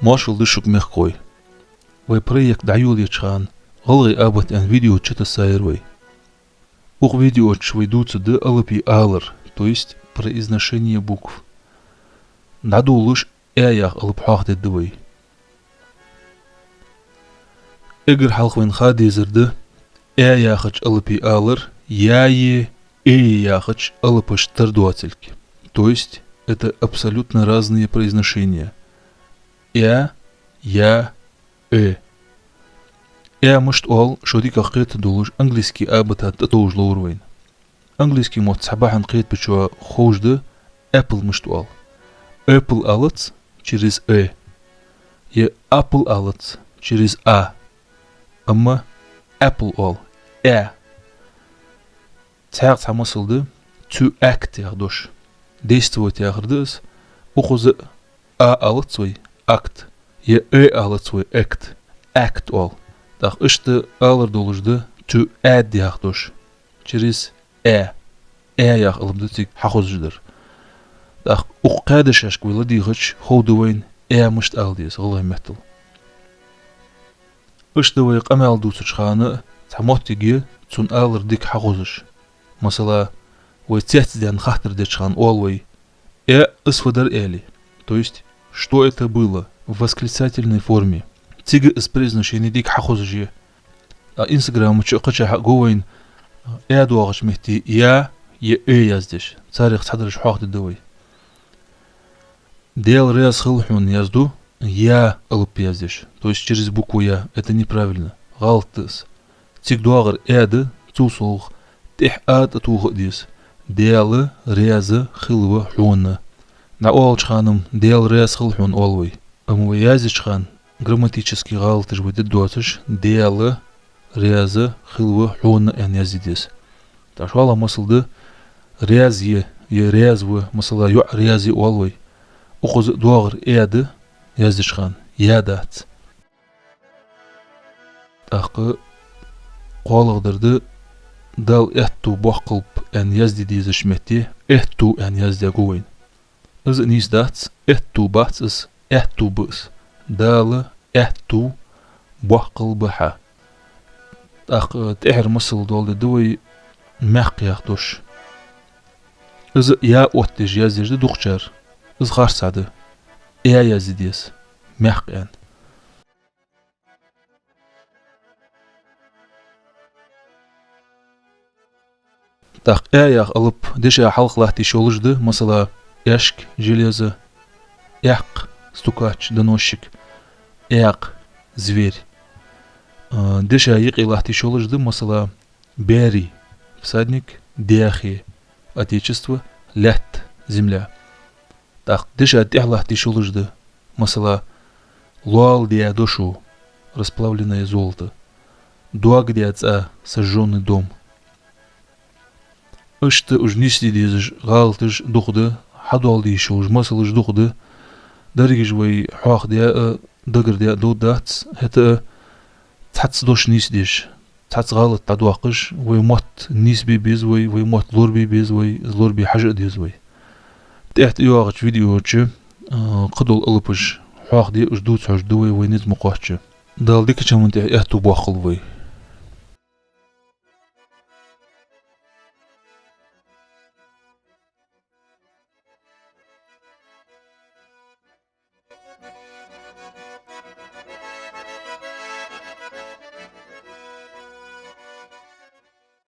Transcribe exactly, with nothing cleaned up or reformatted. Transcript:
Моаршал да шуга, мехкахой. Вай проект дӀайолаеча хана «ГӀалгӀай абат» аьнна видео чутассаяр вай. Укх видео чу вай дувцаргда алапий алар, то есть произношение букв. ДӀадолалуш «э» яха алап хьоахадергда вай. Эггара хьалха вайна ха дезар да «э» яхача алапий алар «яе», «эе» яхача алапашта тара доацилга. То есть это абсолютно разные произношения. «Э», «я», «э». «Э» мишта оал, шо дикагӀа кхетадолаш, английски абата тӀатовжа ловра вайна. Английски мотт цхьа бахьан кхетабечоа ховш да, apple мишта оал. Apple алац через «э». Е apple алац через «а». Амма apple оал, «э». Цхьаькха цхьа масал да, to act яха дош. Действовать яхар да из. Укхаза «а» алац вай, акт. Е «э» алац вай, act. Act оал. ТӀаккха иштта алар долаш да to add яха дош. Через «э». «Э» яха алап да цига хьахозаш дар. ТӀаккха укх кхаь дешашка вай ладийгӀача, ховргда вайна «э» мишта ала деза гӀалгӀай меттала. Иштта вай къамаьл дувцача хана цхьа моттиг я, цун алар дика хьахозаш. Масала, вай цецденна хаттар деча хана оал вай: «Э, из фу дар?» — аьле. То есть, «Что это было?» в восклицательной форме. Цига из произношение дика хьахозаш я. А Инстаграма чу а кхычахьа а го вайна «э» доагӀача метте «я» е «э» яздеш. Царех цхьадараш хьоахадергда вай. «Даьла раьза хилва хьона» язду, «я» алап яздеш. То есть через букву «я». Это неправильно. ГӀалат да из. Цига доагӀар «э» да, цул совгӀа тӀехьа «а» тӀатоха а деза. «Даьла раьза хилва хьона». ДӀаоалача хана-м «Даьла раьза хилва хьона» оал вай. Амма вай яздеча хана грамматически гӀалаташ вай дергдоацаш, «Даьла раьза хилва хьона» аьнна язде деза. ТӀаккха шоллагӀа масал да: «Раьза я» е «раьза ва», масала, йоӀ раьза я оал вай. Укхаза доагӀар «э» да яздеча хана, «я» дац. ТӀаккха кхоалагӀдар да: «Дала аьттув боаккхалба» аьнна язде дезача метте «эттув» аьнна яздаь гу вайна. Из а нийса дац, «эттув» бац из, «аьттув» ба из. «Дала аьттув боаккхалба хьа». ТӀаккха тӀехьара масал доаладергда вай «маькх» яха дош. Из «я» оттадеш яздеш да дукхачар. Из харцахьа да. «Э» язде деза, «маькх» аьнна. ТӀаккха «э» яха алап деша хьалха латта йиш йолаш да, масала, аьшк, железо, аькх, стукач, доносчик, аькха, зверь. А, деша юкъе латта йиш йолаш да, масала, баьри, всадник, даьхе, отечество, лаьтта, земля. ТӀаккха деша тӀехьа латта йиш йолаш да, масала, лоалдаь дошо, расплавленное золото, доагадаь цӀа, сожжённый дом. Иштта уж нийсде дезаш гӀалаташ дукха да, хьадоаладе йиш йолаш масалаш дукха да, дерригаш вай хьоахадаь а, дагардаь а довргдац, хӀаьта а цхьацца дош нийсдеш, цхьацца гӀалат дӀадоаккхаш, вай мотт нийсбе беза вай, вай мотт лорабе беза вай, из лорабе хьажа а деза вай. ТӀехьа тӀайоагӀача видео чу, а, кхыдола алапаш хьоахаде, уж дувца хьожаргда вай, вай низ ма кхоачча. Дала дикача хӀаман тӀа аьттув боаккхалба вай.